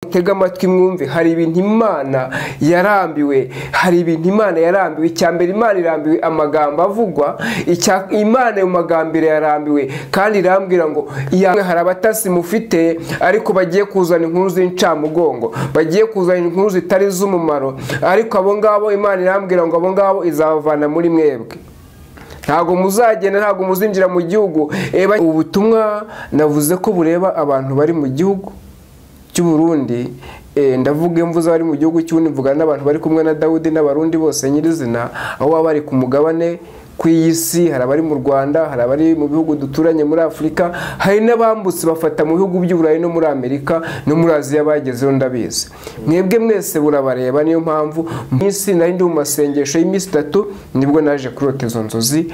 Mutege amatwi mwumve, hari ibintu Imana yarambiwe, hari ibintu Imana yarambiwe. Icya mbere, Imana irambiwe amagambo avugwa, Imana mu magambo yarambiwe, kandi irambwira ngo hari abatasi mufite ariko bagiye kuzana inkuru z'incamugongo, bagiye kuzana inkuru zitari z'umumaro, ariko abo ngabo Imana irambwira ngo abo ngabo izabavana muri mwebwe. Ntago muzagenda, ntago muzinjira mu gihugu. Ubutumwa navuze ko bureba abantu bari mu gihugu cy'u Burundi, ndavuga imvuze bari mu gihugu cy'ubundi, mvuga n'abantu bari kumwe na Dawudi n'abarundi bose nyirizina, aho baba bari ku mugabane ku isi. Hari abari mu Rwanda, hari abari mu bihugu duturanye muri Afurika, hari n'abambutse bafata mu bihugu by'Uburayi no muri Amerika no muri Aziya bagezeho, ndabizi. Mwebwe mwese burabareba, niyo mpamvu minsi nari ndi mu masengesho y'iminsi 3 nibwo naje kurota izo nzozi.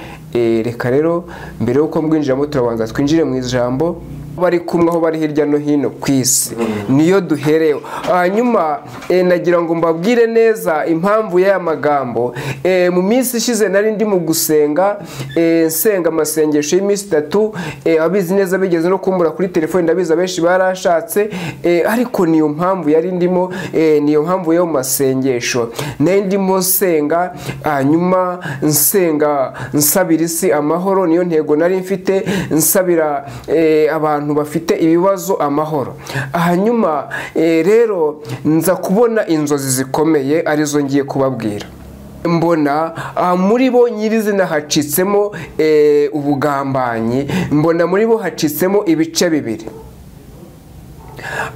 Reka rero mbere yuko mbwinjiramo turabanza twinjire mu ijambo bari kumwe aho bari hirya no hino ku isi, niyo duherewe. Hanyuma nagira ngo mbabwire neza impamvu y'aya magambo. Mu minsi ishize nari ndi mu gusenga, nsenga amasengesho y'iminsi 3, abizi neza bigeze no kumbura kuri telefone, ndabizi abenshi barashatse, ariko niyo mpamvu yari ndimo, niyo mpamvu yo masengesho nari ndimo nsenga. Hanyuma nsenga nsabira isi amahoro, niyo ntego nari mfite, nsabira abantu bafite ibibazo amahoro. Hanyuma rero nza kubona inzozi zikomeye arizo ngiye kubabwira. Mbona muri bo nyirizina hacitsemo ubugambanyi, mbona muri bo hacitsemo ibice bibiri.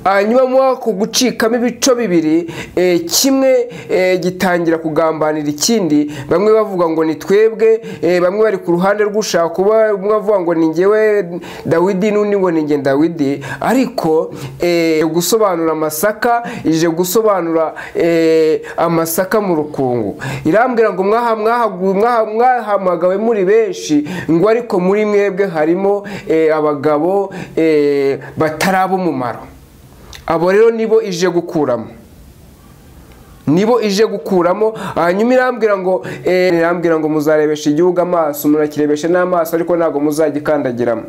Hanyuma mu kugucikamo ibice bibiri, kimwe gitangira kugambanira ikindi, bamwe bavuga ngo ni twebwe, bamwe bari ku ruhande rw'ushaka kuba, umwe avuga ngo ni njyewe Dawidi n'undi ngo ni njye Dawidi. Ariko gusobanura amasaka, ije gusobanura amasaka mu rukungu, irambwira ngo mwahamagawe muri benshi, ngo ariko muri mwebwe harimo abagabo bataraba umumaro. Abo rero nibo ije gukuramo, nibo ije gukuramo. Hanyuma irambwira ngo irambwira ngo muzarebesha igihugu amaso, murakirebesha n'amaso ariko ntago muzagikandagiramo.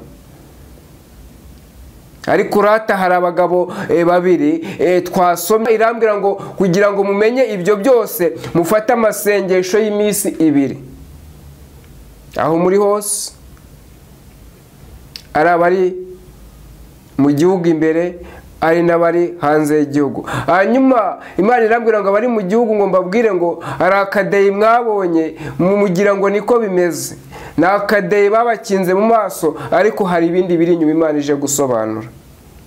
Ariko urata hari abagabo babiri twasomye, irambwira ngo kugira ngo mumenye ibyo byose mufate amasengesho y'iminsi 2, aho muri hose, ari abari mu gihugu imbere, ari n'abari hanze y'igihugu. Hanyuma Imana irambwira ngo abari mu gihugu ngo mbabwire ngo hari akadeyi mwabonye mugira ngo niko bimeze, ni akadeyi babakinze mu maso, ariko hari ibindi biri inyuma Imana ije gusobanura.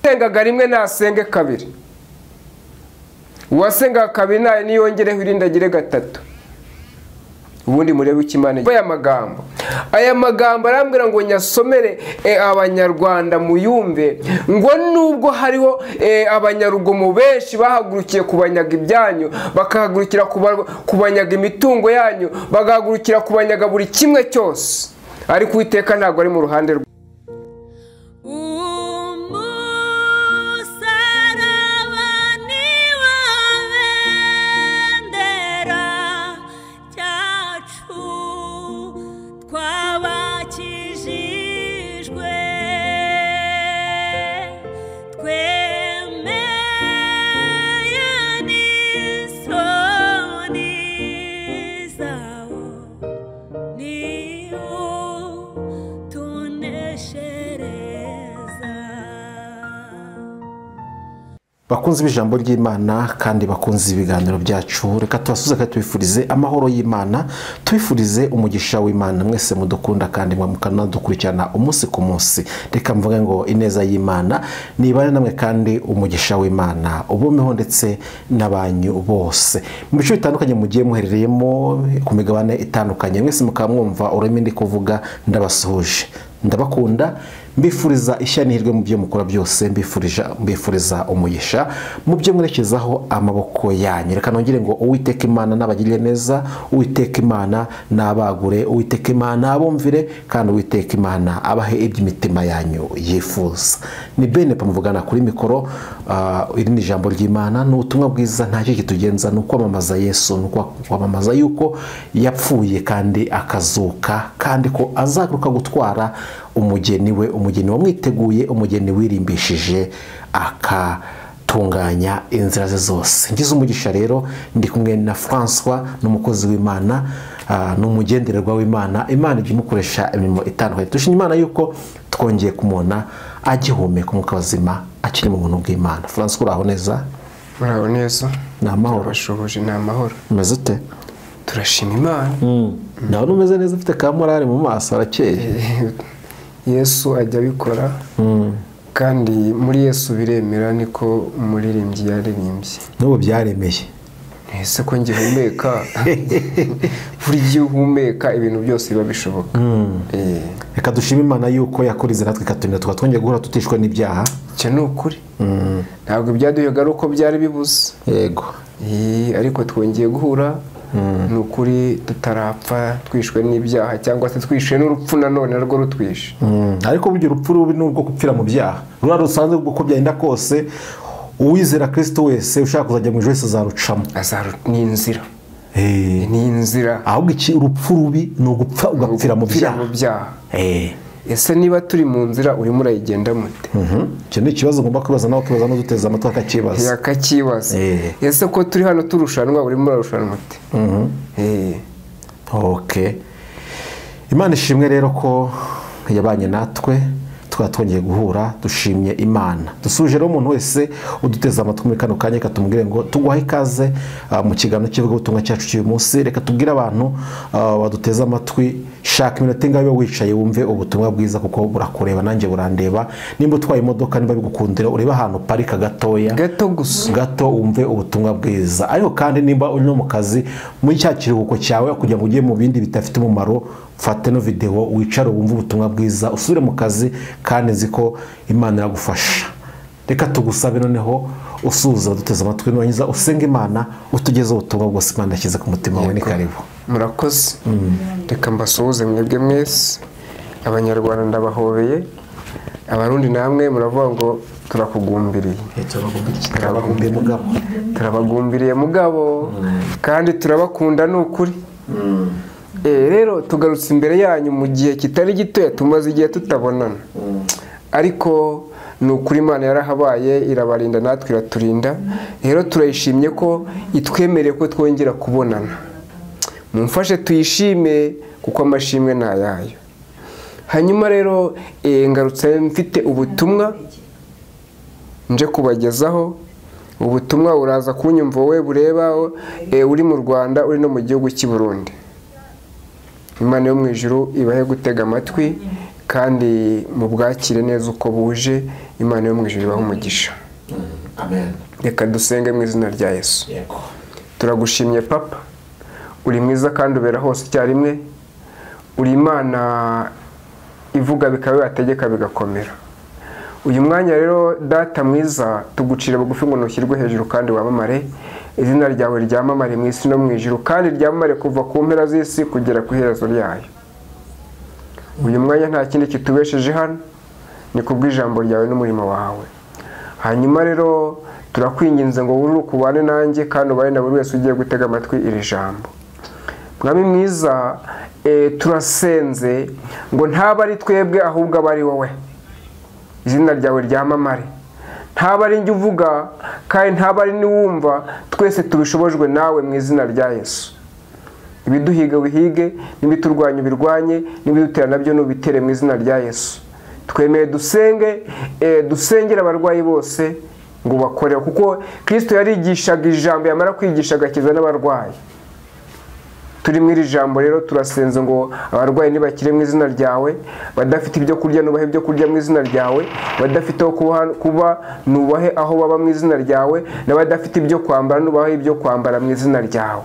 Usengaga rimwe nasenge kabiri, uwasengaga kabiri nayo niyongereho irindi agire 3. Ubundi murebe icyo Imana aya magambo, aya magambo arambwira ngo nyasomere abanyarwanda muyumve, ngo nubwo hariho abanyarugomo benshi bahagurukiye kubanyaga ibyanyu, bakahagurukira kubanyaga imitungo yanyu, bagahagurukira kubanyaga buri kimwe cyose, ariko Uwiteka ntabwo ari mu ruhande rwe. Bakunzi b'ijambo ry'Imana kandi bakunzi ibiganiro byacu, reka tubasuze kandi tubifurize amahoro y'Imana, tubifurize umugisha w'Imana mwese mudukunda kandi mukanadukurikirana umunsi ku munsi. Reka mvuge ngo ineza y'Imana nibane namwe kandi umugisha w'Imana ubumeho ndetse n'abanyu bose mu bice bitandukanye mugiye muherereyemo ku migabane itandukanye, mwese mukamwumva ururimi ndi kuvuga. Ndabasuhuje, ndabakunda, mbifuriza ishya n'ihirwe mu byo mukora byose, mbifuriza umugisha mu byo mwerekezaho amaboko yanyu. Reka nongere ngo Uwiteka Imana nabagirire neza, Uwiteka Imana nabagure, Uwiteka Imana abumvire, kandi Uwiteka Imana abahe iby'imitima yanyu yifuza. Ni bene pamuvugana kuri mikoro. Iri ni ijambo ry'Imana, ni ubutumwa bwiza, nta cyo kitugenza ni ukwamamaza Yesu, ni ukwamamaza yuko yapfuye kandi akazuka, kandi ko azagaruka gutwara umugeni we, umugeni wamwiteguye, umugeni wirimbishije aka Atunganya inzira ze zose. Ngize umugisha rero ndi kumwe na François, n'umukozi w'Imana, n'umugendererwa w'Imana. Imana ijya imukoresha imirimo itandukanye. Dushima Imana yuko twongeye kumubona agihumeka umwuka w'ubuzima, akiri mu buntu bw'Imana. François, uraho neza? Muraho neza. Ni amahoro. Turabashoboje, ni amahoro. Umeze ute? Turashima Imana. Ndabona umeze neza, ufite ka morale mu maso, arakeye. Yesu ajya abikora. Kandi muri Yesu biremera, niko umuririmbyi yaririmbye. N'ubu byaremeye. Ese ko ngihumeka? Buri gihe uhumeka ibintu byose biba bishoboka. Reka dushime Imana yuko yakurize natwe ikaturinda tukaba twongeye guhura tutishwe n'ibyaha. Icyo ni ukuri. Ntabwo ibyaduhiga ari uko byari bibuze. Yego. Ariko twongeye guhura ni ukuri tutarapfa twishwe n'ibyaha cyangwa se twishwe n'urupfu nanone narwo rutwishe. Ariko burya urupfu rubi ni urwo gupfira mu byaha. Rura rusanzwe uko byagenda kose, uwizera Kristo wese ushaka kuzajya mu ijuru wese azarucamo. Ni inzira. Ni inzira. Ahubwo iki urupfu rubi ni ugupfa ugapfira mu byaha. Ese niba turi mu nzira urimo urayigenda mute? Icyo ni ikibazo ugomba kwibaza nawe ukibaza n'uduteze amatwi akakibaza. Akakibaza. Ese ko turi hano turushanwa urimo urarushanwa mute? Okay. Imana ishimwe rero ko yabanye natwe tukaba twongeye guhura, dushimye Imana. Dusuje rero umuntu wese uduteze amatwi muri kano kanya, reka tumubwire ngo tuguhaye ikaze mu kiganiro cy'ivugabutumwa cyacu cy'uyu munsi. Reka tubwire abantu baduteze amatwi, shaka iminota ingahe wicaye wumve ubutumwa bwiza, kuko burakureba nanjye burandeba. Nimba utwaye imodoka, nimba bigukundira, urebe ahantu parika gatoya gato gusa gato wumve ubutumwa bwiza. Ariko kandi nimba uri no mu kazi, muri cya kiruhuko cyawe kugira ngo ujye mu bindi bidafite umumaro, fate no video wicare wumve ubutumwa bwiza, usubire mu kazi, kandi nzi ko Imana iragufasha. Reka tugusabe noneho usuhuza abaduteze amatwi, nurangiza usenge Imana utugeze ubutumwa bwose Imana yashyize ku mutima wawe. Ni karibu. Murakoze. Reka mbasuhuze mwebwe mwese. Abanyarwanda ndabahobeye, Abarundi namwe muravuga ngo turakugumbiriye. Turabagumbiriye mugabo. Turabagumbiriye mugabo. Kandi turabakunda ni ukuri. Rero tugarutse imbere yanyu mu gihe kitari gito, tumaze igihe tutabonana. Ariko ni ukuri Imana yarahabaye, irabarinda natwe iraturinda. Rero turayishimye ko itwemereye ko twongera kubonana. Mumfashe tuyishime kuko amashimwe ni ayayo. Hanyuma rero ngarutse mfite ubutumwa nje kubagezaho. Ubutumwa uraza kunyumva wowe bureba uri mu Rwanda, uri no mu gihugu cy'i Burundi. Imana yo mu ijuru ibahe gutega amatwi kandi mubwakire neza uko buje. Imana yo mu ijuru ibahe umugisha. Amen. Reka dusenge mu izina rya Yesu. Yego. Turagushimye Papa, uri mwiza kandi ubera hose icyarimwe. Uri Imana ivuga bikaba yategeka bigakomera. Uyu mwanya rero Data mwiza, tugucira bugufi ngo nushyirwe hejuru kandi wamamare. Izina ryawe ryamamare mu isi no mu ijuru, kandi ryamamare kuva ku mpera z'isi kugera ku iherezo ryayo. Uyu mwanya nta kindi kitubesheje hano, ni kubw'ijambo ryawe n'umurimo wawe. Hanyuma rero turakwinginze ngo wururuke ubane nanjye kandi ubane na buri wese ugiye gutega amatwi iri jambo. Mwami mwiza, turasenze ngo ntaba ari twebwe ahubwo aba ari wowe. Izina ryawe ryamamare. Ntaba ari njye uvuga kandi ntaba ari niwumva, twese tubishobojwe nawe mu izina rya Yesu. Ibiduhiga wihige, n'ibiturwanya ubirwanye, n'ibidutera nabyo nubitere mu izina rya Yesu. Twemeye dusenge, dusengera abarwayi bose ngo bakore, kuko Kristo yarigishaga ijambo, yamara kwigisha agakiza n'abarwayi. Turi mu iri jambo rero turasenze ngo abarwayi nibakire mu izina ryawe, badafite ibyo kurya nubahe ibyo kurya mu izina ryawe, badafite aho kuba nubahe aho baba mu izina ryawe, n'abadafite ibyo kwambara nubahe ibyo kwambara mu izina ryawe.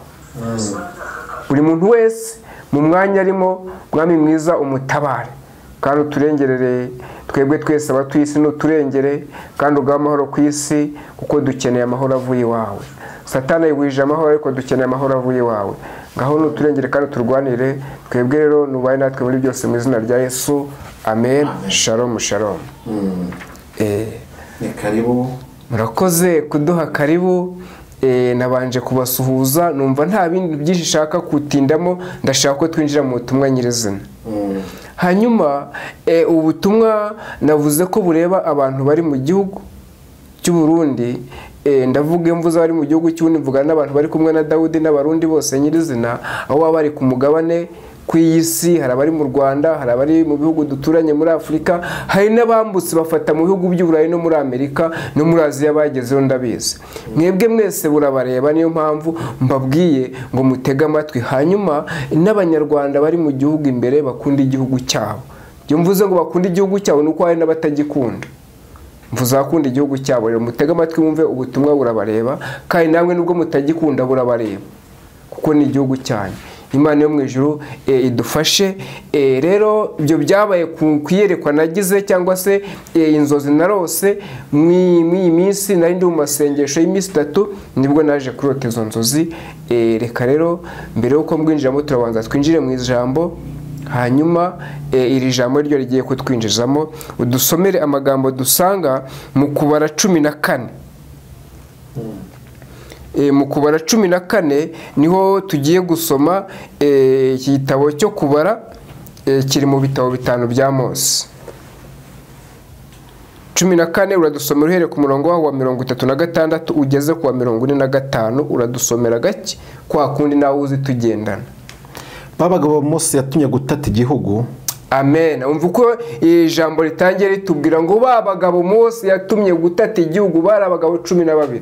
Buri muntu wese mu mwanya arimo, Mwami mwiza umutabare kandi uturengerere twebwe twese abatuye isi, n'uturengere kandi ugahe amahoro ku isi, kuko dukeneye amahoro avuye iwawe. Satani yigwije amahoro, ariko dukeneye amahoro avuye iwawe. Ngaho nuturengere kandi turwanire twebwe rero, nubaye natwe muri byose mu izina rya Yesu. Amen. Shalom, shalom. Ni karibu. Murakoze kuduha karibu. Nabanje kubasuhuza, numva nta bindi byinshi nshaka kutindamo, ndashaka ko twinjira mu butumwa nyirizina. Hanyuma ubutumwa navuze ko bureba abantu bari mu gihugu cy'u Burundi, ndavuga imvuze bari mu gihugu cy'Uburundi, mvuga n'abantu bari kumwe na Dawudi n'abarundi bose nyirizina, aho baba bari ku mugabane ku isi. Hari abari mu Rwanda, hari abari mu bihugu duturanye muri Afurika, hari n'abambutse bafata mu bihugu by'Uburayi no muri Amerika no muri Aziya bagezeho, ndabizi. Mwebwe mwese burabareba, niyo mpamvu mbabwiye ngo mutege amatwi. Hanyuma n'abanyarwanda bari mu gihugu imbere bakunda igihugu cyabo. Iyo mvuze ngo bakunda igihugu cyabo nuko hari n'abatagikunda. Mvuze akunda igihugu cyabo, rero mutege amatwi mwumve ubutumwa burabareba, kandi namwe nubwo mutagikunda burabareba kuko ni igihugu cyanyu. Imana yo mu ijuru idufashe. Rero ibyo byabaye ku iyerekwa nagize cyangwa se inzozi narose mw'iyi minsi nari ndi mu masengesho y'iminsi 3, nibwo naje kurota izo nzozi. Reka rero mbere yuko mbwinjiramo turabanza twinjire mu ijambo, hanyuma iri jambo ryo rigiye kutwinjizamo. Udusomere amagambo dusanga mu Kubara 14. Mu Kubara 14 niho tugiye gusoma. Iki gitabo cyo kubara kiri mu bitabo 5 bya Mose. 14 uradusomera uhereye ku murongo wa 36 ugeze ku wa 45, uradusomera gake kwa kundi nawe uzi tugendana. Babagabo Mose yatumye gutata igihugu. Amen. Umva uko ijambo ritangiye ritubwira ngo babagabo Mose yatumye gutata igihugu bari abagabo 12.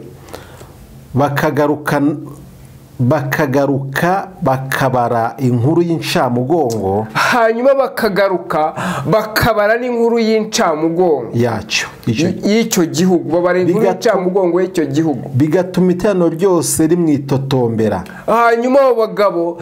Bakagaruka bakabara inkuru y'incamugongo. Hanyuma bakagaruka bakabara n'inkuru y'incamugongo yacyo y'icyo gihugu, babara inkuru y'incamugongo y'icyo gihugu, bigatuma iteraniro ryose rimwitotombera. Hanyuma abo bagabo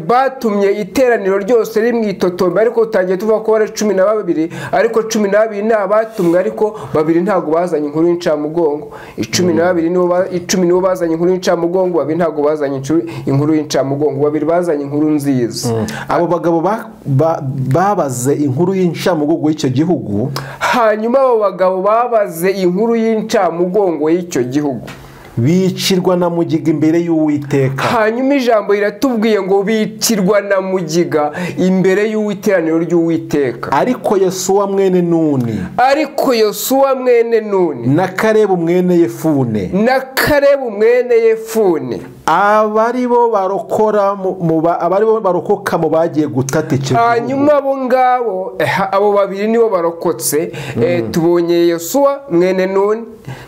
batumye iteraniro ryose rimwitotombera, ariko utangiye tuvuga ko bari 12, ariko 12 ni abatumwe, ariko babiri ntago bazanye inkuru y'incamugongo. 12 nibo 10 nibo bazanye inkuru y'incamugongo, babiri ntago bazanye inkuru y'incamugongo, babiri bazanye inkuru nziza. Abo bagabo babaze inkuru y'incamugongo y'icyo gihugu. Hanyuma abo bagabo babaze inkuru y'incamugongo y'icyo gihugu, bicirwa na mugiga imbere y'Uwiteka. Hanyuma ijambo riratubwiye ngo bicirwa na mugiga imbere y'uwiteraniro ry'Uwiteka. Ariko Yosuwa mwene Nuni, ariko Yosuwa mwene Nuni na Kalebu mwene Yefune, na Kalebu mwene Yefune, abaribo barokora mu abaribo barokoka mu bagiye gutata icyo gihugu. Hanyuma abo ngabo abo babiri nibo barokotse. Tubonye Yosuwa mwene Nuni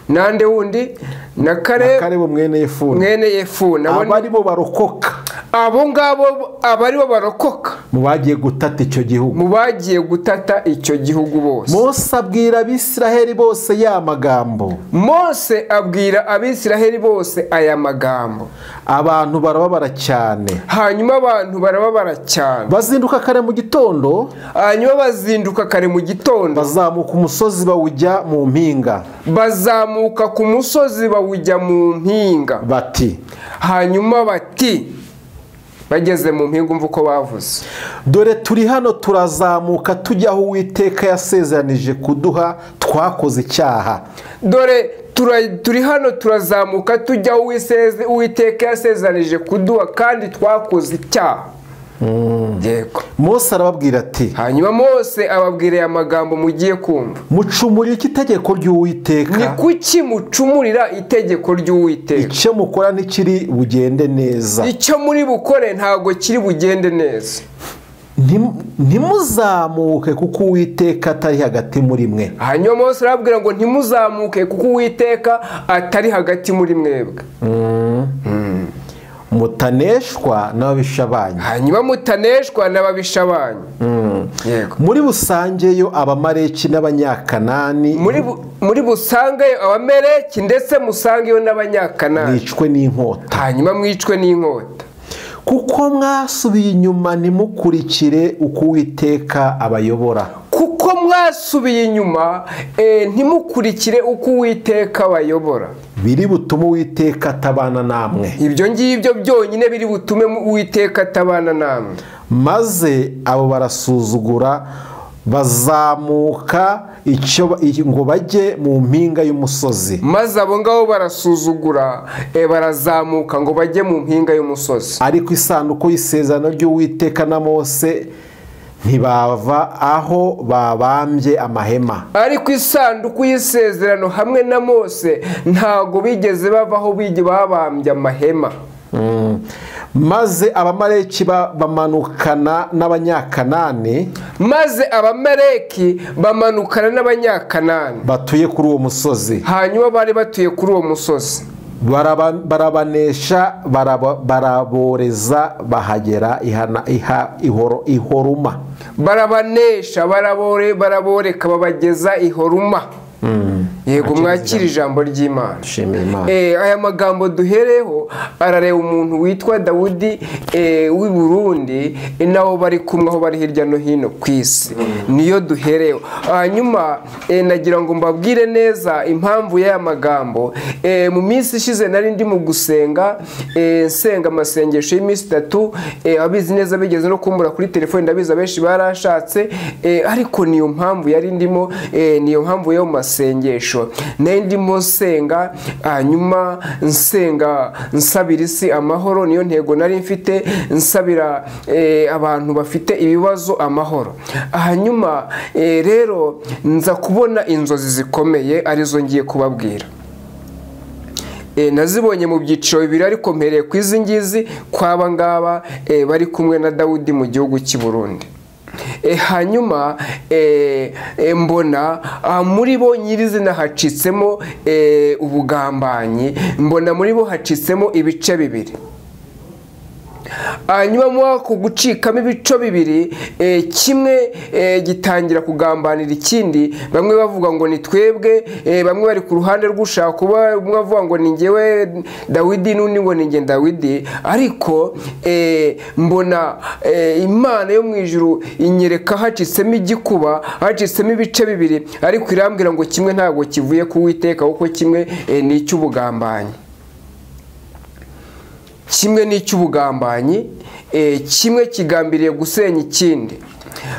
nande wundi na Kalebu mwene Yefune, mwene Yefune, abaribo barokoka, abo ngabo abaribo barokoka mu bagiye gutata icyo gihugu, mu bagiye gutata icyo gihugu bose. Mose abwira Abisiraheli bose ya magambo. Mose abwira Abisiraheli bose aya magambo. Abantu barababara cyane. Hanyuma abantu barababara cyane. Bazinduka kare mu gitondo. Hanyuma bazinduka kare mu gitondo. Bazamuka umusozi bawujya mu mpinga. Bazamuka ku musozi bawujya mu mpinga. Bati. Hanyuma bati, bageze mu mpinga umva uko bavuze. Dore turi hano turazamuka tujya aho Uwiteka yasezeranije kuduha, twakoze icyaha. Dore turi hano turazamuka tujya aho Uwiteka yasezeranije kuduha kandi twakoze icyaha. Yego. Mose arababwira ati. Hanyuma Mose ababwira aya magambo mugiye kumva. Mucumurira itegeko ry'Uwiteka. Ni kuki mucumurira itegeko ry'Uwiteka? Icyo mukora ntikiri bugende neza. Icyo muri bukore ntago kiri bugende neza. Ntimuzamuke kuko Uwiteka atari hagati muri mwe. Hanyuma Mose arababwira ngo ntimuzamuke kuko Uwiteka atari hagati muri mwebwe. Mutaneshwa n'ababisha banyu. Hanyuma mutaneshwa n'ababisha banyu. Yego. Muri busangeyo Abamaleki n'Abanyakanani. Muri busangeyo Abamaleki ndetse musangeyo n'Abanyakanani. Mwicwe n'inkota. Hanyuma mwicwe n'inkota. Kuko mwasubiye inyuma ntimukurikire uko Uwiteka abayobora. Kuko mwasubiye inyuma ntimukurikire uko Uwiteka abayobora. Biri butume Uwiteka atabana namwe. Ibyo ngibyo byonyine biri butume Uwiteka atabana namwe. Maze abo barasuzugura bazamuka icyo ngo bajye mu mpinga y'umusozi. Maze abo ngabo barasuzugura barazamuka ngo bajye mu mpinga y'umusozi. Ariko isanduku y'isezerano ry'Uwiteka na Mose Ntibava aho babambye amahema. Ariko isanduku y'isezerano hamwe na Mose ntago bigeze bava aho babambye amahema. Maze Abamaleki bamanukana n'Abanyakanani. Maze Abamaleki bamanukana n'Abanyakanani batuye kuri uwo musozi. Hanyuma bari batuye kuri uwo musozi. Barabanesha, baraboreza, bahagera Ihoruma. Barabanesha, baraboreka, babageza Ihoruma. Yego, mwakira ijambo ry'Imana. Aya magambo duhereho arareba umuntu witwa Dawudi w'i Burundi, nabo bari kumwe aho bari hirya no hino ku isi, niyo duhereho. Hanyuma nagira ngo mbabwire neza impamvu y'aya magambo. Mu minsi ishize nari ndi mu gusenga, nsenga amasengesho y'iminsi 3, abizi neza bigeze no kumbura kuri telefone, ndabizi abenshi barashatse, ariko niyo mpamvu yari ndimo, niyo mpamvu yo masengesho ndimo nsenga. Hanyuma nsenga nsabira isi amahoro, niyo ntego nari mfite, nsabira abantu bafite ibibazo amahoro. Hanyuma rero nza kubona inzozi zikomeye arizo ngiye kubabwira. Nazibonye mu byiciro bibiri, ariko mpereye ku izi ngizi kwaba ngaba bari kumwe na Dawudi mu gihugu cy'i Burundi. Hanyuma mbona muri bo nyirizina hacitsemo ubugambanyi, mbona muri bo hacitsemo ibice bibiri. Hanyuma mu ako gucikamo ibice bibiri, kimwe gitangira kugambanira ikindi, bamwe bavuga ngo ni twebwe, bamwe bari ku ruhande rw'ushaka kuba, umwe avuga ngo ni njyewe Dawidi n'undi ngo ni njye Dawidi. Ariko mbona Imana yo mu ijuru inyereka hacitsemo igikuba, hacitsemo ibice bibiri, ariko irambwira ngo kimwe ntabwo kivuye ku Uwiteka, kuko kimwe ni icy'ubugambanyi. Kimwe ni icy'ubugambanyi, kimwe kigambiriye gusenya ikindi.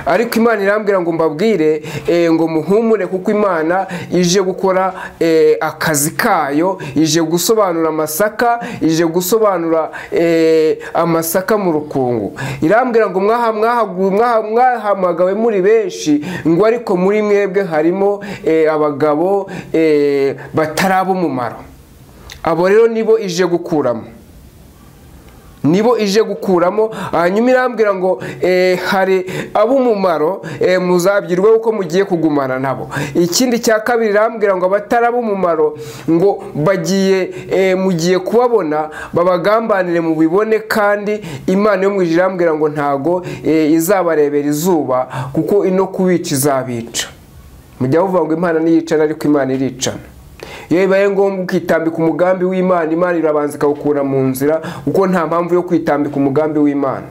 Ariko Imana irambwira ngo mbabwire ngo muhumure, kuko Imana ije gukora akazi kayo, ije gusobanura amasaka, ije gusobanura amasaka mu rukungu. Irambwira ngo mwahamagawe muri benshi, ngo ariko muri mwebwe harimo abagabo bataraba umumaro. Abo rero nibo ije gukuramo. Nibo ije gukuramo. Hanyuma irambwira ngo hari ab'umumaro muzabyirwa uko mugiye kugumana nabo. Ikindi cya kabiri irambwira ngo abataraba umumaro ngo bagiye mugiye kubabona babagambanire mu bibone, kandi Imana yo mu ijuru irambwira ngo ntago izabarebera izuba, kuko ino kubica izabica. Mujya muvuga ngo Imana niyicana, ariko Imana iricana. Iyo bibaye ngombwa ukitambika umugambi w'Imana, Imana irabanza ikawukura mu nzira, kuko nta mpamvu yo kwitambika umugambi w'Imana.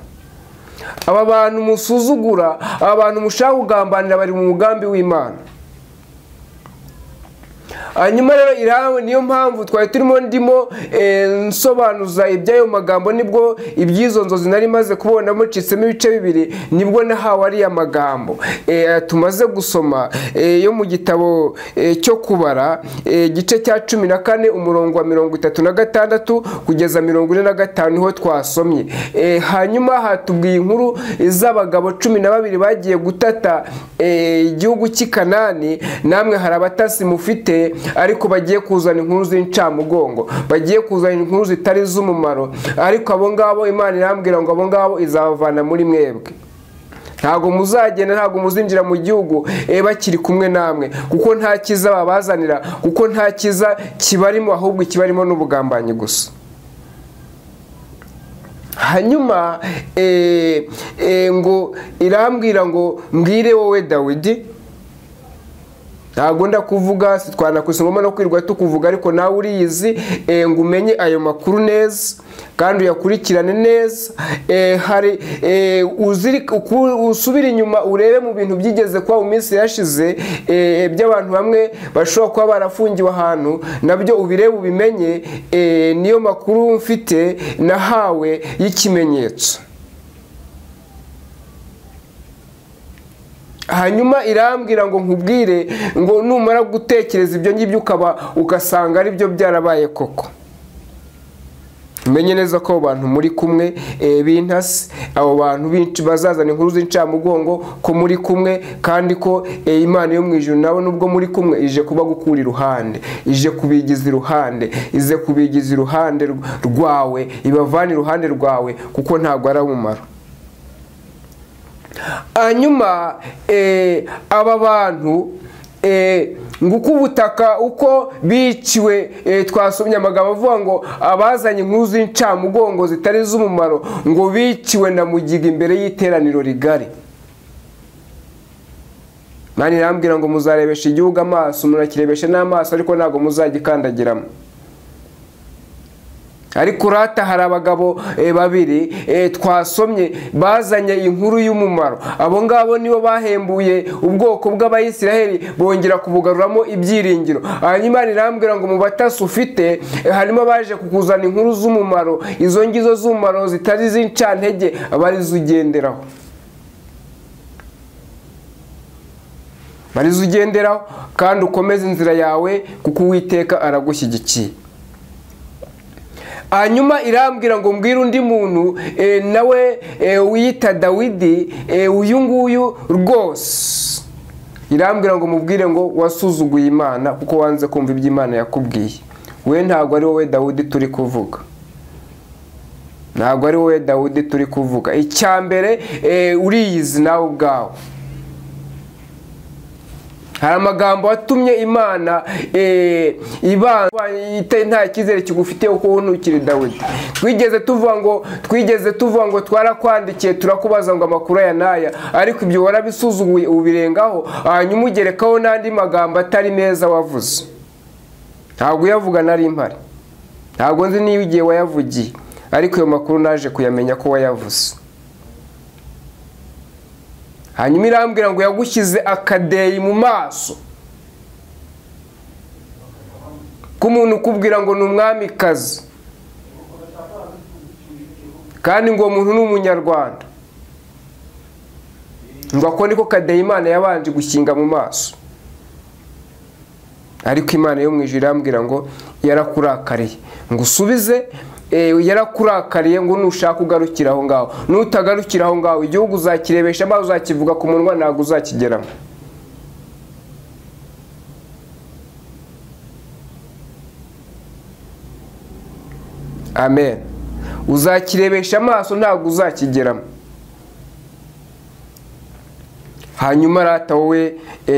Aba bantu musuzugura, aba bantu mushaka kugambanira bari mu mugambi w'Imana. Hanyuma rero niyo mpamvu twari turimo ndimo nsobanuza iby'ayo magambo, nibwo iby'izo nzozi nari maze kubona mucitsemo ibice bibiri, nibwo nahawe ariya magambo tumaze gusoma yo mu gitabo cyo Kubara, igice cya 14 umurongo wa 36 kugeza 45 niho twasomye. Hanyuma hatubwiye inkuru z'abagabo 12 bagiye gutata igihugu cy'i Kanani. Namwe hari abatasi mufite, ariko bagiye kuzana inkuru z'incamugongo, bagiye kuzana inkuru zitari z'umumaro, ariko abo ngabo Imana irambwira ngo abo ngabo izabavana muri mwebwe. Ntago muzagenda, ntago muzinjira mu gihugu bakiri kumwe namwe, kuko nta kiza babazanira, kuko nta kiza kibarimo, ahubwo ikibarimo n'ubugambanyi gusa. Hanyuma ngo irambwira ngo mbwire wowe Dawidi, ntago ndakuvuga, sitwanakwise ngoma no kwirwa tukuvuga, ariko nawe uriyizi, ngo umenye ayo makuru neza kandi uyakurikirane neza. Hari usubira inyuma urebe mu bintu byigeze kuba mu minsi yashize, by'abantu bamwe bashobora kuba barafungiwe ahantu, nabyo ubirebe ubimenye. Niyo makuru mfite nahawe y'ikimenyetso. Hanyuma irambwira ngo nkubwire ngo numara gutekereza ibyo ngibyo ukaba ugasanga ari byo byarabaye koko, Umenye neza ko abo bantu muri kumwe b'intasi, abo bantu bazazana inkuru z'incamugongo ko muri kumwe, kandi ko Imana yo mu ijuru nabo nubwo muri kumwe ije kuba gukura iruhande, ije kubigiza iruhande, ize kubigiza iruhande rwawe, ibavana iruhande rwawe, kuko ntabwo ari umumaro. Hanyuma aba bantu nguko ubutaka uko biciwe, twasomye amagambo avuga ngo abazanye inkuru z'incamugongo zitari z'umumaro ngo biciwe na mugiga imbere y'iteraniro rigari. Imana irambwira ngo muzarebesha igihugu amaso, murakirebesha n'amaso, ariko ntabwo muzagikandagiramo. Ariko rata hari abagabo babiri twasomye bazanye inkuru y'umumaro. Abo ngabo nibo bahembuye ubwoko bw'Abayisiraheli bongera kubugaruramo ibyiringiro. Hanyuma irambwira ngo mu batasi ufite harimo abaje kukuzana inkuru z'umumaro, izo ngizo z'umumaro zitari z'incantege abarizugenderaho. Barizugenderaho kandi ukomeze inzira yawe kuko Uwiteka aragushyigikiye. Hanyuma irambwira ngo mbwire undi muntu nawe wiyita Dawidi, uyu nguyu rwose irambwira ngo mubwire ngo wasuzuguye Imana kuko wanze kumva ibyo Imana yakubwiye. We ntabwo ari wowe Dawidi turi kuvuga, ntabwo ari wowe Dawidi turi kuvuga. Icya mbere uriyizi nawe ubwawe. Hari amagambo atumye Imana ibanza nta cyizere kigufitiye uko ntukiri Dawidi. Twigeze tuvuga ngo twarakwandikiye turakubaza ngo amakuru aya n'aya, ariko ibyo warabisuzuguye ubirengaho, hanyuma ugerekaho n'andi magambo atari meza wavuze. Ntabwo uyavuga nari mpari, ntabwo nzi niba igihe wayavugiye, ariko ayo makuru naje kuyamenya ko wayavuze. Hanyuma irambwira ngo yagushyize akadeyi mu maso k'umuntu ukubwira ngo ni umwamikazi, kandi ngo uwo muntu ni umunyarwanda. Ngo ako niko kadeyi Imana yabanje gushyinga mu maso. Ariko Imana yo mu ijuru irambwira ngo yarakurakariye, ngo usubize yarakurakariye, ngo nushaka ugarukira aho ngaho, nutagarukira aho ngaho igihugu uzakirebesha amaso, uzakivuga ku munwa, ntabwo uzakigeramo. Amen. Uzakirebesha amaso ntabwo uzakigeramo. Hanyuma rata wowe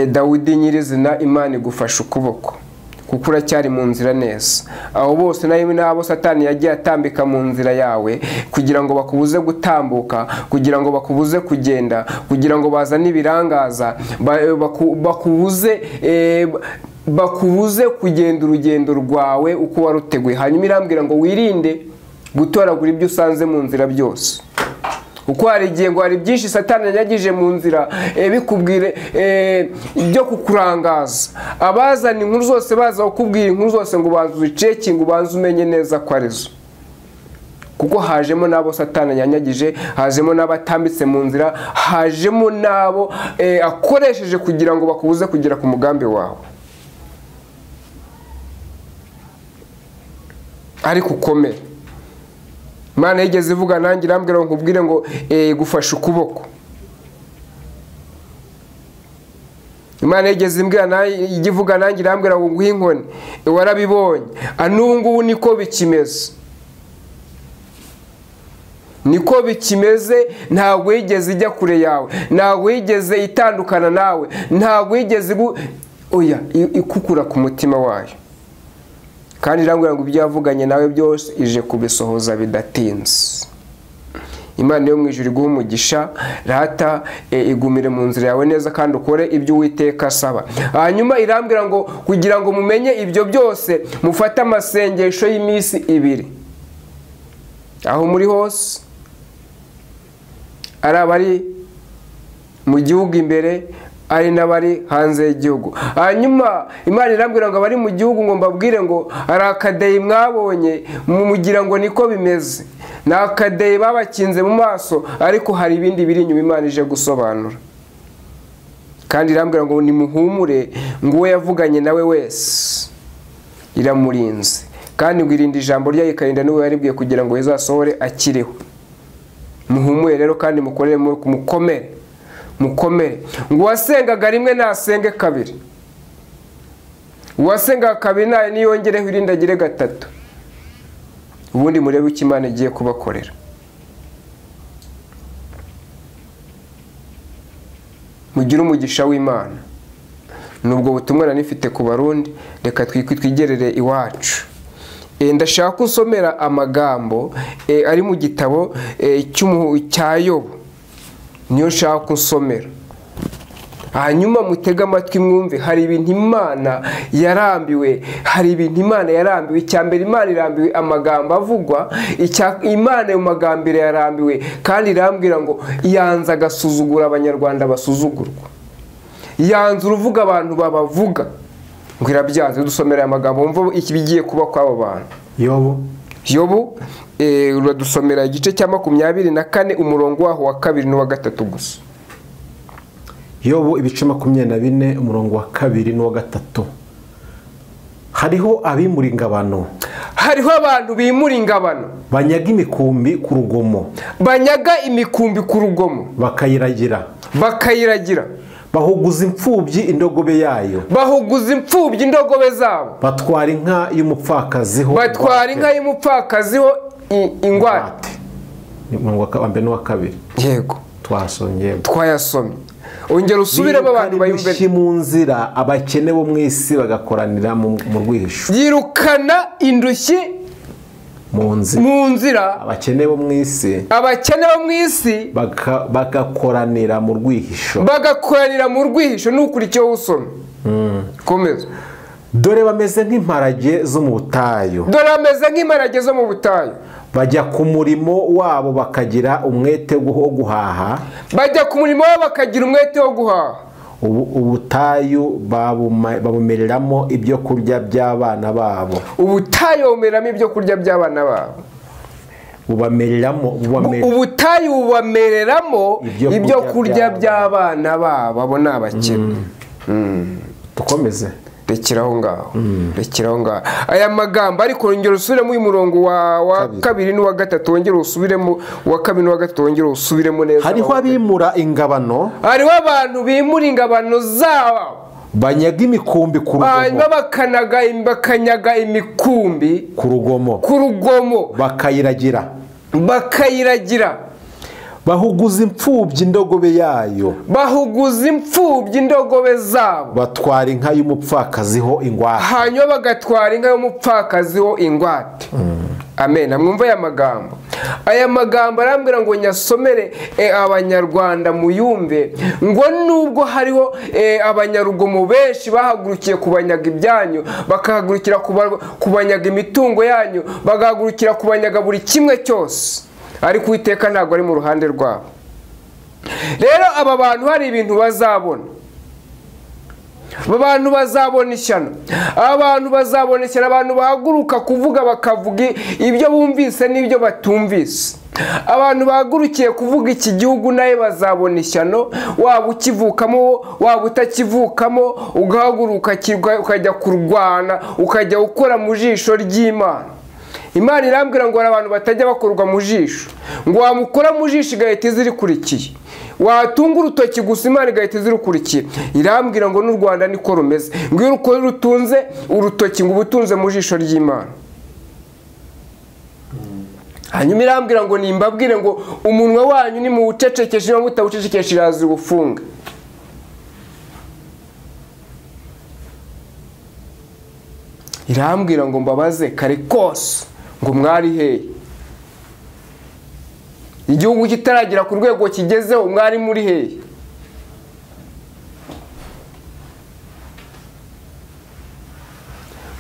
Dawidi nyirizina, Imana igufasha ukuboko kuko uracyari mu nzira neza. Abo bose nayo nabo Satani yagiye atambika mu nzira yawe kugira ngo bakubuze gutambuka, kugira ngo bakubuze kugenda, kugira ngo bazane ibirangaza, bakubuze kugenda urugendo rwawe uko waruteguye. Hanyuma irambwira ngo wirinde gutoragura ibyo usanze mu nzira byose, uko hari igihe ngo hari byinshi Satani yanyagije mu nzira bikubwire byo kukurangaza. Abazana inkuru zose baza kukubwira inkuru zose ngo ubanze uzicekinge, ubanze umenye neza ko arizo, kuko hajemo n'abo Satani yanyagije, hajemo n'abatambitse mu nzira, hajemo n'abo akoresheje kugira ngo bakubuze kugera ku mugambi wawe. Ariko ukomere. Imana yigeze ivuga nanjye irambwira ngo nkubwire ngo gufasha ukuboko. Imana yigeze imbwira nanjye ivuga nanjye irambwira ngo nguhe inkoni, warabibonye. N'ubu ngubu niko bikimeze, niko bikimeze. Ntabwo yigeze ijya kure yawe, ntabwo yigeze itandukana nawe, ntabwo yigeze oya ikukura ku mutima wayo. Kandi irambwira ngo ibyo yavuganye nawe byose ije kubisohoza bidatinze. Imana yo mu ijuru iguhe umugisha, rata igumire mu nzira yawe neza kandi ukore ibyo Uwiteka asaba. Hanyuma irambwira ngo kugira ngo mumenye ibyo byose mufate amasengesho y'iminsi ibiri, aho muri hose, ari abari mu gihugu imbere, ari n'abari hanze y'igihugu. Hanyuma Imana irambwira ngo abari mu gihugu ngo mbabwire ngo hari akadeyi mwabonye mumugira ngo niko bimeze, ni akadeyi babakinze mu maso, ariko hari ibindi biri inyuma Imana ije gusobanura. Kandi irambwira ngo nimuhumure, ngo uwo yavuganye nawe wese iramurinze, Kandi ngo irinde ijambo ryayo ikarinda n'uwo yaribwiye kugira ngo rizasohore akiriho. Muhumuye rero kandi mukorere mukomere. Mukomere. Ngo uwasengaga rimwe nasenge kabiri. Uwasengaga kabiri nayo niyongereho irindi agire gatatu. Ubundi murebe icyo Imana igiye kubakorera. Mugire umugisha w'Imana. Nubwo butumwa nanifite ku Barundi, reka twigerere iwacu. Ndashaka kusomera amagambo ari mu gitabo cya Yobu. Niyo nshaka kusomera. Hanyuma mutega amatwi mwumve, hari ibintu Imana yarambiwe, hari ibintu Imana yarambiwe. Icya mbere Imana irambiwe amagambo avugwa, Imana mu magambo yarambiwe, kandi irambwira ngo yanze agasuzugura abanyarwanda basuzugurwa. Yanze uruvuga abantu babavuga. Ngo irabyanze. Dusomera aya magambo wumve ikibigiye kuba kw'abo bantu. Yobu uradusomera igice cya 24 umurongo waho wa 2 n'uwa 3 gusa. Yobu ibice 24 umurongo wa 2 n'uwa 3. Hariho abimura ingabano. Hariho abantu bimura ingabano. Banyaga imikumbi ku rugomo. Banyaga imikumbi ku rugomo. Bakayiragira. Bakayiragira. Bahuguza imfubyi indogobe yayo. Bahuguza imfubyi indogobe zabo. Batwara inka y'umupfakazi ho. Batwara inka y'umupfakazi ho ingwate. Ni umurongo wa mbere n'uwa 2. Yego. Twasomye. Twayasomye. Ongera usubiremo abantu bayumve. Mu nzira abakene bo mu isi bagakoranira mu rwihisho. Yirukana indushyi mu nzira. Abakene bo mu isi. Abakene bo mu isi bagakoranira mu rwihisho. Bagakoranira mu rwihisho. Nukurikiyeho usome. Komeza. Dore bameze nk'imparage zo mu butayu. Dore bameze nk'imparage zo mu butayu. Bajya ku murimo wabo bakagira umwete wo guhaha. Bajya ku murimo wabo bakagira umwete wo guhaha. Ubutayu babumereramo ibyo kurya by'abana babo. Ubutayu bumereramo ibyo kurya by'abana babo. Ubutayu bubamereramo ibyo kurya by'abana babo. Abo ni abakene. Dukomeze. Rekeraho ngaho. Rekeraho ngaho. Aya magambo ariko wongera usubiremo uyu murongo wa 2 n'uwa 3, wongera usubiremo wa 2 n'uwa 3, wongera usubiremo neza. Hariho abimura ingabano. Hariho abantu bimura ingabano zabo. Banyaga imikumbi ku rugomo. Hanyuma bakanyaga imikumbi ku rugomo. Ku rugomo. Bakayiragira. Bakayiragira. Bahuguza imfubyi indogobe yayo. Bahuguza imfubyi indogobe zabo. Batwara inka y'umupfakazi ho ingwate. Hanyuma bagatwara inka y'umupfakazi ho ingwate. Amen. Mwumva aya magambo. Aya magambo arambwira ngo nyasomere abanyarwanda muyumve, ngo nubwo hariho abanyarugomo benshi bahagurukiye kubanyaga ibyanyu, bakahagurukira kubanyaga imitungo yanyu, bagahagurukira kubanyaga buri kimwe cyose, ariko Uwiteka ntabwo ari mu ruhande rwabo. Rero aba bantu hari ibintu bazabona. Aba bantu bazabona ishyano. Abantu bazabona ishyano. Abantu bahaguruka kuvuga bakavuga ibyo bumvise n'ibyo batumvise. Abantu bahagurukiye kuvuga iki gihugu naye bazabona ishyano. Waba ukivukamo, waba utakivukamo, ugahaguruka ukajya kurwana, ukajya ukora mu jisho ry'Imana. Imana irambwira ngo hari abantu batajya bakorwa mu jisho. Ngo wamukora mu jisho igahita izirikurikiye. Watunga urutoki gusa Imana igahita izirukurikiye. Irambwira ngo n'u Rwanda niko rumeze. Ngo iyo rutunze urutoki ngo ubutunze mu jisho ry'Imana. Hanyuma irambwira ngo nimbabwire ngo umunwa wanyu ni mu ucecekeshe, niba mutawucecekesha iraza ubufunga. Irambwira ngo mbabaze kare kose ngo mwari hehe. Igihugu kitaragera ku rwego kigezeho mwari muri hehe.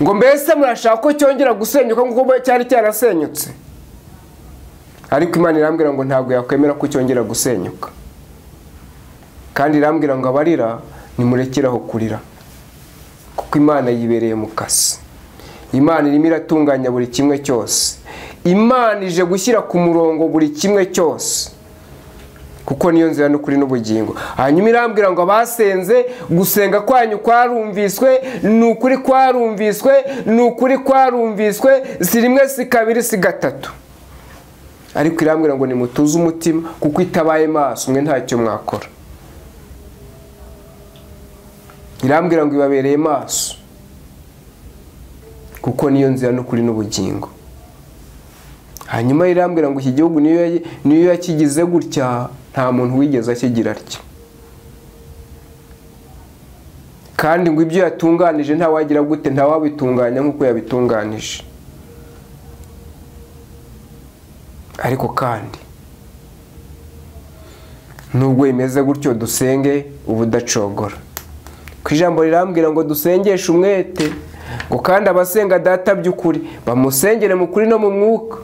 Ngo mbese murashaka ko cyongera gusenyuka nk'uko cyari cyarasenyutse. Ariko Imana irambwira ngo ntabwo yakwemera ko cyongera gusenyuka. Kandi irambwira ngo abarira nimurekeraho kurira, kuko Imana yibereye mu kasi. Imana irimo iratunganya buri kimwe cyose. Imana ije gushyira ku murongo buri kimwe cyose. kuko niyo nzira n'ukuri n'ubugingo. Hanyuma irambwira ngo abasenze, gusenga kwanyu kwarumviswe, ni ukuri kwarumviswe, ni ukuri kwarumviswe, si rimwe si kabiri si gatatu. Ariko irambwira ngo nimutuze umutima, kuko itabaye maso mwe ntacyo mwakora. Irambwira ngo ibabereye maso, kuko niyo nzira n'ukuri n'ubugingo. Hanyuma irambwira ngo iki gihugu niyo yakigize gutya, nta muntu wigeze akigira atya. Kandi ngo ibyo yatunganije ntawagira gute, ntawabitunganya nk'uko yabitunganije. Ariko kandi nubwo imeze gutyo, dusenge ubudacogora. Ku ijambo rirambwira ngo dusengeshe umwete, ngo kandi abasenga data by'ukuri bamusengere mu kuri no mu mwuka.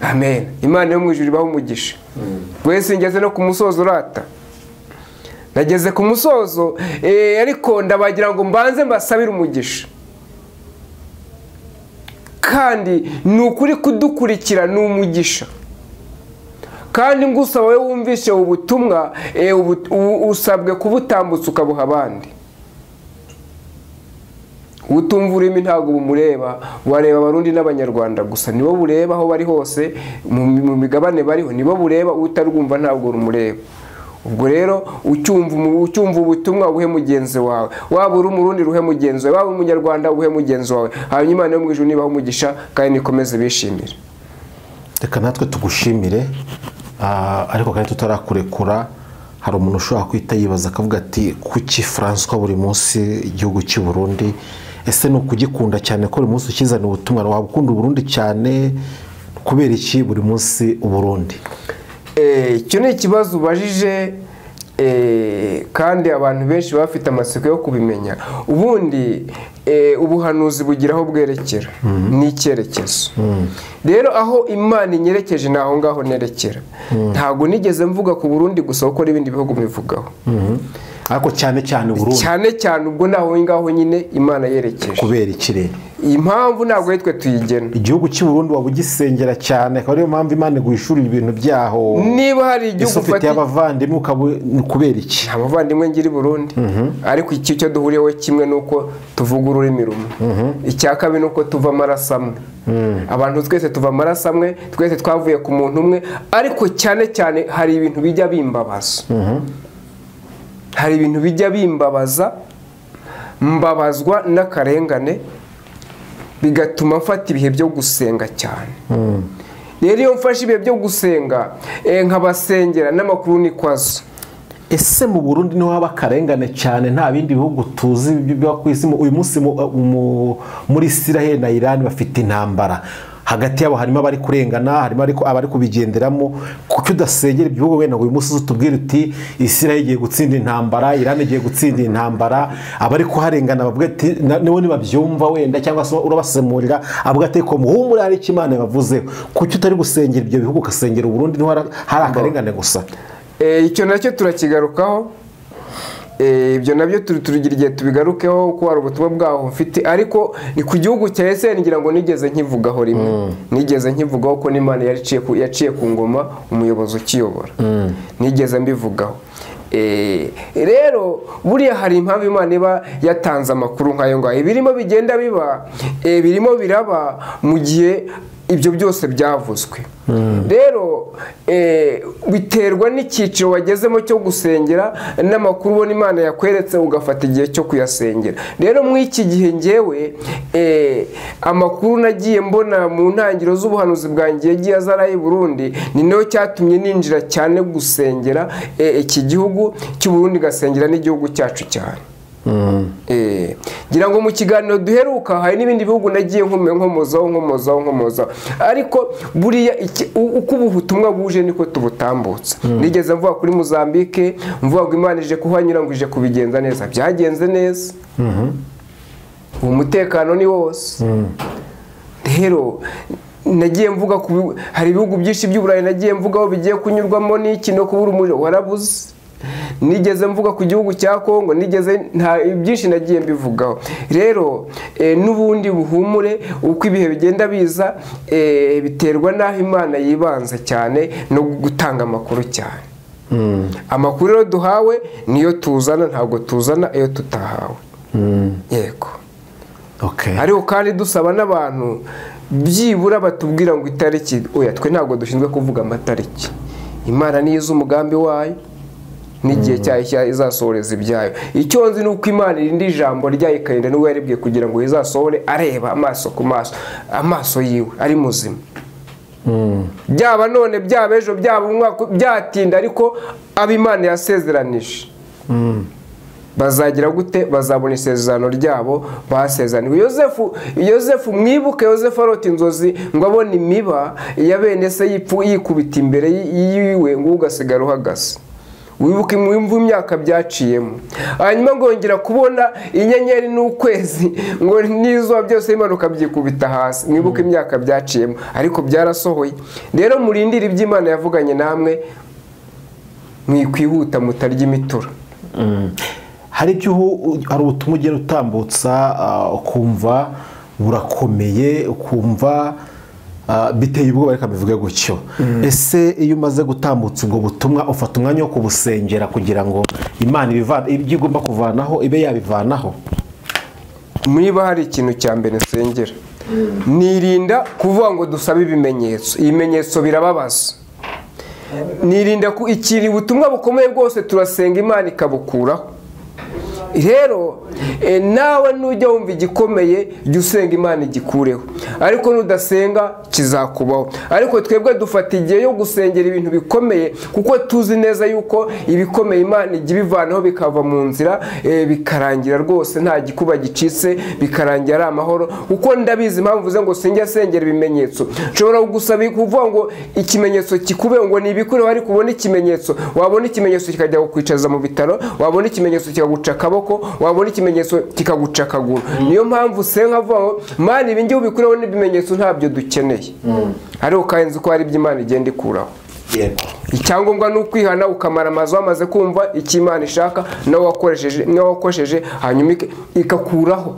Amen. Imana yo mu ijuru ibahe umugisha. Wese ngeze no ku musozo urata. Nageze ku musozo, ariko ndabagira ngo mbanze mbasabire umugisha. Kandi ni ukuri kudukurikira ni umugisha. Kandi ngusaba wowe wumvishe ubutumwa, usabwe kubutambutsa ukabuha abandi. Utumva ururimi ntabwo bumureba, wareba Abarundi n'Abanyarwanda gusa, nibo bureba aho bari hose mu migabane bariho, nibo bureba, utarwumva ntabwo rumureba. Ubwo rero ucyumva ubutumwa ubuhe mugenzi wawe, waba uri Umurundi ruhe mugenzi wawe, waba Umunyarwanda ubuhe mugenzi wawe. Hanyuma Imana yo mu ijuru nibahe umugisha kandi nikomeze bishimire. Reka natwe tugushimire, ariko kandi tutarakurekura, hari umuntu ushobora kwita yibaza akavuga ati kuki François buri munsi igihugu cy'u Burundi, ese ni ukugikunda cyane ko buri munsi ukizana ubutumwa? Waba ukunda Uburundi cyane kubera iki buri munsi Uburundi? Icyo ni ikibazo ubajije, kandi abantu benshi bafite amatsiko yo kubimenya. Ubundi ubuhanuzi bugira aho bwerekera n'icyerekezo. Rero aho Imana inyerekeje ni aho ngaho nerekera. Ntabwo nigeze mvuga ku Burundi gusa, kuko n'ibindi bihugu bivugaho. Ariko cyane cyane Uburundi. Cyane cyane ubwo naho ngaho nyine Imana yerekeje. Kubera iki rero? Impamvu ntabwo twe tuyigena. Igihugu cy'u Burundi waba ugisengera cyane, akaba ariyo mpamvu Imana iguhishurira ibintu byaho. Niba hari igihugu ufite abavandimwe kubera iki? Nta bavandimwe ngira i Burundi. Ariko iki cyo duhuriyeho kimwe nuko tuvuga ururimi rumwe. Icya kabiri nuko tuva amaraso amwe. Abantu twese tuva amaraso amwe, twese twavuye ku muntu umwe, ariko cyane cyane hari ibintu bijya bimbabaza. Hari ibintu bijya bimbabaza, mbabazwa n'akarengane, bigatuma mfata ibihe byo gusenga cyane. Rero iyo mfashe ibihe byo gusenga, nkabasengera n'amakuru ni kwazo. Ese mu Burundi niho haba akarengane cyane, nta bindi bihugu tuzi biba ku isi? Uyu munsi muri Israel na Iran bafite intambara, hagati yabo harimo abari kurengana, harimo abari kubigenderamo. Kuki udasengera ibihugu wenda ngo uyu munsi utubwire uti Israel igiye gutsinda intambara, Iran igiye gutsinda intambara, abari kuharengana bavuga ati nibo nibabyumva wenda, cyangwa se urabasemurira avuga ati ko muhumure hari icyo Imana yabavuzeho. Kuki utari gusengera ibyo bihugu ugasengera Uburundi niho hari akarengane gusa? Icyo nacyo turakigarukaho. Ibyo nabyo turugira igihe tubigarukeho, kuko hari ubutumwa bwaho mfite. Ariko ni ku gihugu cya Israel ngira ngo nigeze nkivugaho rimwe. Nigeze nkivugaho ko n'Imana yaciye ku ngoma umuyobozi ukiyobora. Nigeze mbivugaho. Rero buriya hari impamvu Imana iba yatanze amakuru nk'ayo ngayo. Ibirimo bigenda biba, birimo biraba mu gihe ibyo byose byavuzwe. Rero biterwa n'icyiciro wagezemo cyo gusengera n'amakuru ubona Imana yakweretse, ugafata igihe cyo kuyasengera. Rero muri iki gihe ngewe amakuru nagiye mbona mu ntangiriro z'ubuhanuzi bwanjye yagiye azara i Burundi, ni nayo cyatumye ninjira cyane gusengera iki gihugu cy'u Burundi, gasengera n'igihugu cyacu cyane. Ngira ngo mu kiganiro duheruka hari n'ibindi bihugu nagiye nkomozaho, ariko buriya uko ubutumwa buje niko tubutambutsa. Nigeze mvuga kuri Mozambique, mvuga ngo Imana ije kuhanyura ngo ije kubigenza neza, byagenze neza. Umutekano ni wose. Rero nagiye mvuga hari ibihugu byinshi by'Uburayi nagiye mvugaho bigiye kunyurwamo n'iki no kubura umuriro warabuze. Nigeze mvuga ku gihugu cya Kongo, nigeze nta byinshi nagiye mbivugaho. Rero n'ubundi buhumure, uko ibihe bigenda biza biterwa n'aho Imana yibanze cyane no gutanga amakuru cyane. Amakuru rero duhawe niyo tuzana, ntabwo tuzana iyo tutahawe. Yego. Ariko kandi dusaba n'abantu byibura batubwira ngo itariki, oya twe ntabwo dushinzwe kuvuga amatariki. Imana niyo izi umugambi wayo n'igihe cyayo izasohoreza ibyayo. Icyo nzi ni uko Imana irinda ijambo ryayo ikarinda n'uwo yaribwiye kugira ngo izasohore areba amaso ku maso, amaso yiwe ari muzima. Byaba none, byaba ejo, byaba umwaka, byatinda, ariko abo Imana yasezeranije bazagira gute? Bazabona isezerano ryabo basezeraniwe. Yosefu mwibuke, Yosefu arota inzozi ngo abone imiba ya bene se yikubita imbere yiwe ngo ugasigara uhagaze. Wibuke mwumva imyaka byaciyemo. Hanyuma ngo yongera kubona inyenyeri n'ukwezi ngo n'izuba byose bimanuka byikubita hasi. Mwibuke imyaka byaciyemo, ariko byarasohoye. Rero murindire ibyo Imana yavuganye namwe, mwikwihuta mutarya imitura. Hari ibyo hari ubutumwa ugenda utambutsa ukumva burakomeye, ukumva biteye ubwoba, reka mbivuge gutyo. Ese iyo umaze gutambutsa ubwo butumwa ufata umwanya wo kubusengera kugira ngo Imana ibyo igomba kuvanaho ibe yabivanaho? Niba hari ikintu cya mbere nsengera, nirinda kuvuga ngo dusabe ibimenyetso. Ibimenyetso birababaza. Nirinda ku ikiri ubutumwa bukomeye bwose turasenga Imana ikabukuraho. Rero nawe nujya wumva igikomeye jya usenga Imana igikureho, ariko nudasenga kizakubaho. Ariko twebwe dufata igihe yo gusengera ibintu bikomeye, kuko tuzi neza yuko ibikomeye Imana ijya ibivanaho bikava mu nzira, bikarangira rwose nta gikuba gicitse, bikarangira ari amahoro. Kuko ndabizi impamvu mvuze ngo sinjya sengera ibimenyetso. Nshobora kugusaba kuvuga ngo ikimenyetso kikube ngo ni ibikureho, ariko ubone ikimenyetso, wabona ikimenyetso kikajya kukwicaza mu bitaro, wabona ikimenyetso kikaguca akaboko, wabona ikimenyetso kikaguca akaguru. Niyo mpamvu senga avuga ngo Mana ibi ngiye ubikureho n'ibimenyetso ntabyo dukeneye. Ariko kandi nzi ko hari ibyo Imana igenda ikuraho. Yego. Icyangombwa ni ukwihana ukamara amazu wamaze kumva icyo Imana ishaka nawe wakoresheje, hanyuma ikakuraho.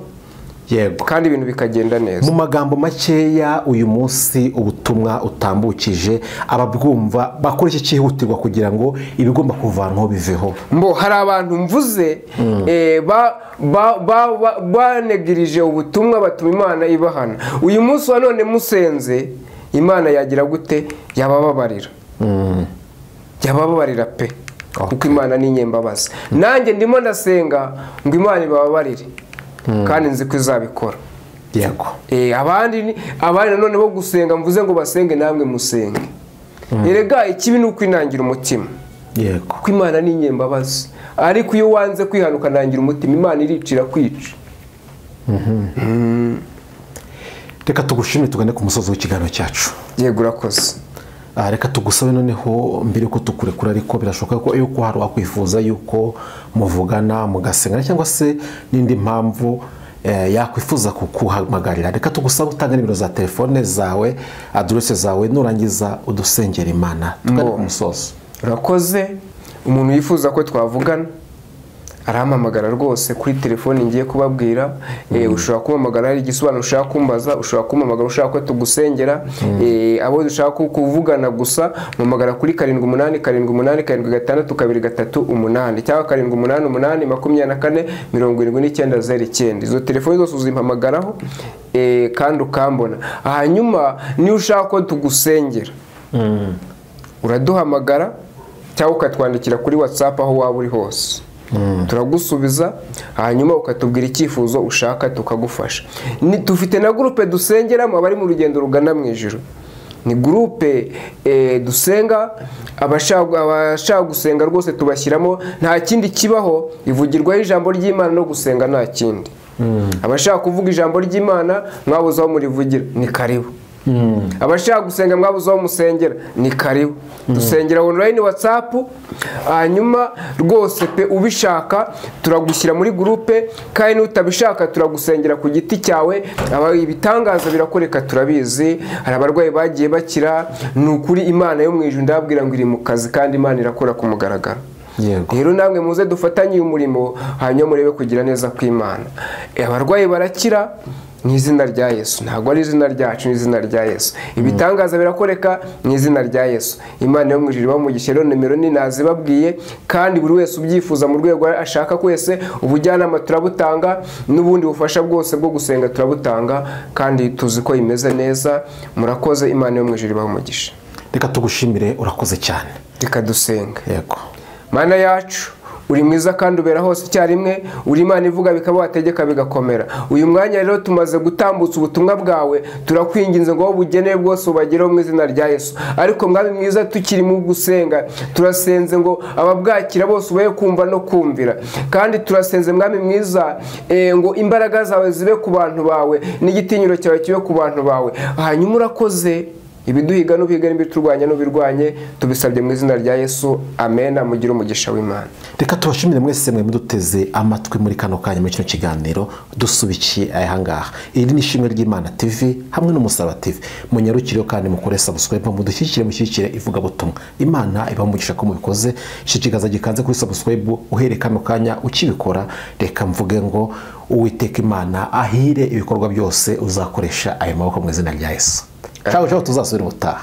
Yego. Kandi ibintu bikagenda neza. Mu magambo makeya, uyu munsi ubutumwa utambukije ababwumva bakora iki cyihutirwa kugira ngo ibigomba kuvanwaho biveho? Mbo hari abantu mvuze banegirije ubutumwa batuma Imana ibahana. Uyu munsi wa none musenze Imana yagira gute? Yabababarira. Yabababarira pe. Kuko Imana ni inyembabazi. Nanjye ndimo ndasenga ngo Imana ibababarire. Kandi nzi ko izabikora. Yego. Abandi nanone bo gusenga mvuze ngo basenge namwe musenge. Erega ikibi ni ukwinangira umutima. Yego. Kuko Imana ni inyembabazi. Ariko iyo wanze kwihanuka nangira umutima, Imana iricira kwica. Reka tugushimire tugane ku musozo w'ikiganiro cyacu. Yego, urakoze. Reka tugusabe noneho mbere ko tukurekura, ariko birashoboka ko yuko hari wakwifuza yuko muvugana mugasengana cyangwa se n'indi mpamvu yakwifuza kukuhamagarira. Reka tugusabe utanga nimero za telefone zawe, adresse zawe, nurangiza udusengera Imana tugane ku musozo. Urakoze. Umuntu yifuza ko twavugana arampamagara rwose kuri telefone ngiye kubabwira. Ushobora kumpamagara hari igisobanuro ushaka kumbaza, ushobora kumpamagara ushaka ko tugusengera, abo dushaka kuvugana gusa mpamagara kuri 7 8 7 8 7 6 2 3 8 cyangwa 7 8 8 24 79 09. Izo telefone zose uzimpamagaraho kandi ukambona. Hanyuma niyo ushaka ko tugusengera uraduhamagara cyangwa ukatwandikira kuri WhatsApp aho waba uri hose. Turagusubiza hanyuma ukatubwira icyifuzo ushaka tukagufasha. Dufite na groupe dusengeramo abari mu rugendo rugana mu ijuru. Ni groupe dusenga, abashaka gusenga rwose tubashyiramo, nta kindi kibaho, ivugirwaho ijambo ry'Imana no gusenga nta kindi. Abashaka kuvuga ijambo ry'Imana mwabuze aho murivugira ni karibu. Abashaka gusenga mwabuze aho musengera ni karibu. Dusengera online WhatsApp, hanyuma rwose pe ubishaka turagushyira muri groupe, kandi n'utabishaka turagusengera ku giti cyawe. Ibitangaza birakoreka turabizi, hari abarwayi bagiye bakira. Ni ukuri Imana yo mu ijuru ndababwira ngo iri mu kazi kandi Imana irakora ku mugaragaro. Rero namwe muze dufatanye uyu murimo, hanyuma murebe kugira neza kw'Imana. Abarwayi barakira mu izina rya Yesu, ntabwo ari izina ryacu, ni izina rya Yesu. Ibitangaza birakoreka mu izina rya Yesu. Imana yo mu ijuru ibahe umugisha. Rero nimero ni nazibabwiye, kandi buri wese ubyifuza mu rwego ashaka kwese, ubujyanama turabutanga, n'ubundi bufasha bwose bwo gusenga turabutanga, kandi tuzi ko imeze neza. Murakoze, Imana yo mu ijuru ibahe umugisha. Reka tugushimire, urakoze cyane. Reka dusenga. Yego. Mana yacu, uri mwiza kandi ubera hose icyarimwe, uri Imana ivuga bikaba, wategeka bigakomera. Uyu mwanya rero tumaze gutambutsa ubutumwa bwawe, turakwinginze ngo bugenewe bwose ubagereho mu izina rya Yesu. Ariko mwami mwiza, tukiri mu gusenga, turasenze ngo ababwakira bose ubaye kumva no kumvira. Kandi turasenze mwami mwiza, ngo imbaraga zawe zibe ku bantu bawe, n'igitinyiro cyawe kibe ku bantu bawe. Hanyuma urakoze, ibiduhiga n'ubihiga n'ibiturwanya n'ubirwanye, tubisabye mu izina rya Yesu, amen. Mugire umugisha w'Imana. Reka tubashimire mwese mwe muduteze amatwi muri kano kanya muri kino kiganiro dusubikiye aha ngaha. Iri ni Ishimwe ry'Imana TV hamwe n'Umusaraba TV. Munyarukire kandi mukore subscribe, mudushyigikire, mushyigikire ivugabutumwa. Imana ibahe umugisha ko mubikoze. Iki kiganza gikanze kuri subscribe uhere kano kanya ukibikora, reka mvuge ngo Uwiteka Imana ahire ibikorwa byose uzakoresha ayo maboko mu izina rya Yesu. Ciao ciao, tuzasubira ubutaha.